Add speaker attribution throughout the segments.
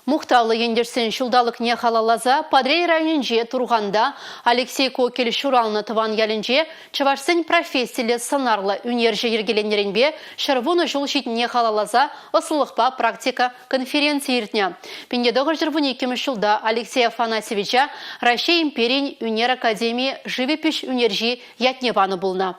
Speaker 1: Мухтавлӑ ентешсен ҫулталӑкне халалласа Патӑрьел районӗнчи Турханта Алексей Кокель ҫуралнӑ тӑван ялӗнче чӑвашсен профессиллӗ сӑнарлӑ ӳнерҫӗ йӗркеленнӗренпе 110 ҫул ҫитнине халалласа ӑслӑлӑхпа практика конференцийӗ иртнӗ. 1912 ҫулта Алексей Афанасьевича Раҫҫей империйӗн ӳнер академийӗ живопиҫ ӳнерҫи ятне панӑ пулнӑ.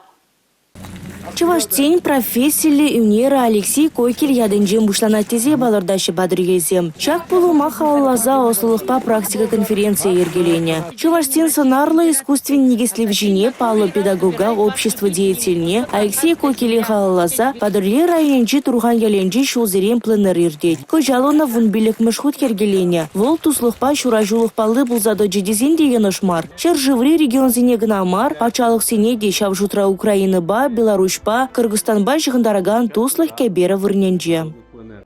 Speaker 2: Чӑвашсен профессиллӗ ӳнерӗ Алексей Кокель ятӗнчен пуҫланать тесе палӑртаҫҫӗ патӑрьелсем. Ҫак пулӑма халалласа ӑслӑлӑхпа практика конференцийӗ йӗркеленӗ. Чӑвашсен сӑнарлӑ искусствин никӗслевҫине, паллӑ педагога, общество деятельне Алексей Кокеле халалласа Патӑрьел районӗнчи Турхан ялӗнче ҫулсерен пленэр иртет. Кӑҫал ӑна 15-мӗш хут йӗркеленӗ. Вӑл туслӑхпа ҫураҫулӑх палли пулса тӑчӗ тесен те йӑнӑш мар. Ҫӗршыври регионсене кӑна мар, патшалӑхсене те, ҫав шутра Украинӑпа, Беларуҫпа, Кыргызстанпа ҫыхӑнтаракан туслӑх кӗперӗ вырӑнӗнче.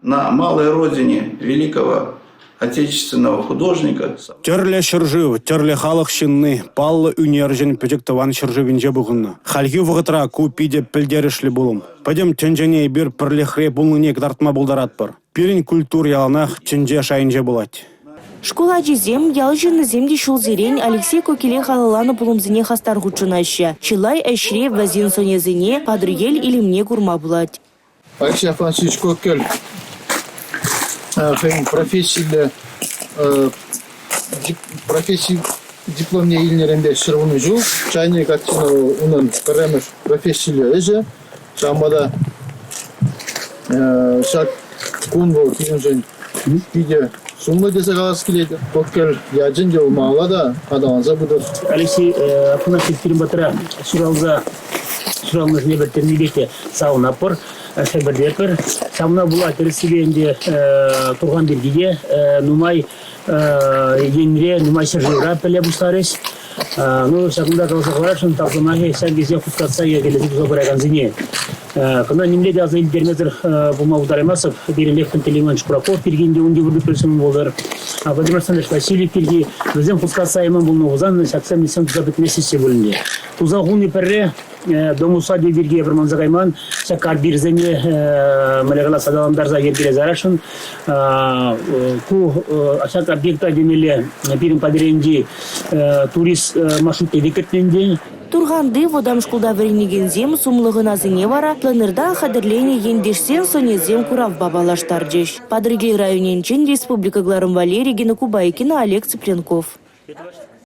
Speaker 3: На малой родине великого отечественного художника.
Speaker 4: Тӗрлӗ ҫӗршыв, тӗрлӗ халӑх ҫынни паллӑ ӳнерҫӗн пӗчӗк тӑван ҫӗршывӗнче пухӑннӑ. Хальхи вӑхӑтра ку питӗ пӗлтерӗшлӗ пулӑм. Пӗтӗм тӗнчене эпир пӗрлӗхре пулнине кӑтартма пултаратпӑр. Пирӗн культура яланах тӗнче шайӗнче пулать.
Speaker 2: Шкул ачисем, ял ҫыннисем те ҫулсерен Алексей Кокеле халалланӑ пулӑмсене хастар хутшӑнаҫҫӗ. Чылай ӗҫре вӗсен сӑнӗсене, Патӑрьел илемне курма пулать.
Speaker 5: Алексей Афанасьевич Кокель хӑйӗн профессиллӗ професси дипломне илнӗренпе 110 ҫул. Чайник картина унӑн пӗрремӗш профессиллӗ ӗҫӗ. Ҫавӑнпа та ҫак кун вӑл пирӗншӗн питӗ сумлӑ тесе калас килет. Кокель ячӗн те малалла та аталанса пытӑр.
Speaker 6: Алексей Афанасьев пирӗн патра ҫуралса ҫуралнӑшӗн эпир тӗлӗнмеллех те савӑнатпӑр, хӗпӗртетпӗр. Ҫавна пула тӗрӗссипе ӗнтӗ Турхан пирки те нумай енре, нумай ҫӗршывра пӗле пуҫларӗҫ. Ну, ҫакӑнта каласа хӑварасшӑн, тав сӑмахӗ ҫав тесе хускатса йӗркелесе туса пыракансене. Кӑна нимле те аса илтермесӗр пулма пултараймастӑп. Пирӗн Лев Пантелеймонович Кураков пирки ӗнтӗ ун йывӑр пӗлсем пултӑр. Владимир Александрович Васильев пирки вӗсем хускатса яман пулнӑ пулсан ҫаксем ӗҫсем туса пӗтместчӗҫ те пуль ӗнтӗ. Туса хуни пӗрре, Дом усадьбы пирки эпир манса кайман. Ҫак карбирсене мӗнле калас аталантарса йӗркелесе ярасшӑн. Ку ҫак объекта темелле пирӗн Патӑрьелӗнчи турист маршрутне те кӗртнӗ ӗнтӗ.
Speaker 2: Турханти вӑтам шкулта вӗренекенсем сумлӑ хӑнасене вара пленэрта хатӗрленӗ ентешсен сӑнӗсем куравпа паллаштарчӗҫ. Патӑрьел районӗнчен республика кӑларӑм валли Регина Кубайкина, Олег Цыпленков.